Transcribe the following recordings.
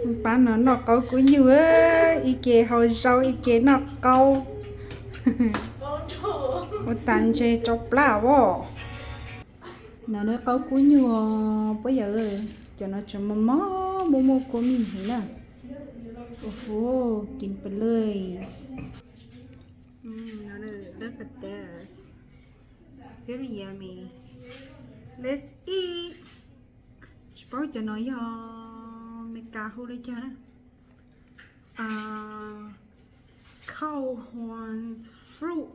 Pab no noj qaub kub nyuj, ib ke hau zaub ib ke noj qaub. Ua tas ntseg rau plab os. No qaub kub nyuj os puab yawm, cov no tseem mos mos muaj muaj kua mij heev na. Ua hu, kis pes lej. Mm, no, look at this. It's very yummy. Let's eat. Tsis paub cov no yog Meskas hu li cas na. Ah, cow horns fruit.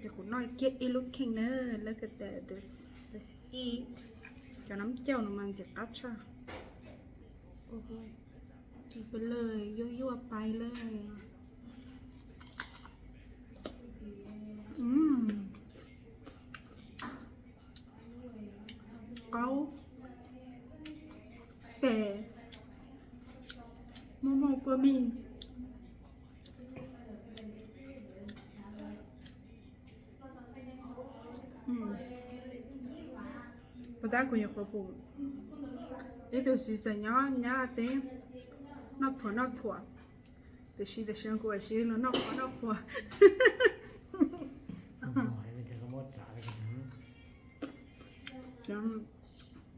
Ces kuv noj kiag ib lub kheej na. Look at this. Let's eat. Cov nab cauj no mas ntxim qab tshaj. Kis pes lej, yuav yuaj pais lej. Mm. Qaub, xes, muaj muaj kua mij. Puas tab kuv nyuam qhuav pum ib tug sister nyob Nyab Laj teb noj thuam noj thuam, tiam sis tam sim no kuv ua siab los noj qhuav noj qhuav.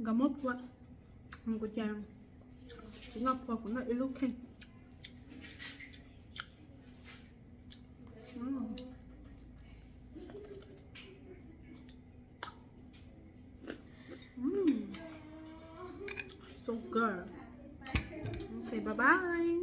Nkawd muab phua, kuv cas tsis noj phua, kuv noj ib lub kheej. So good. Okay, bye bye.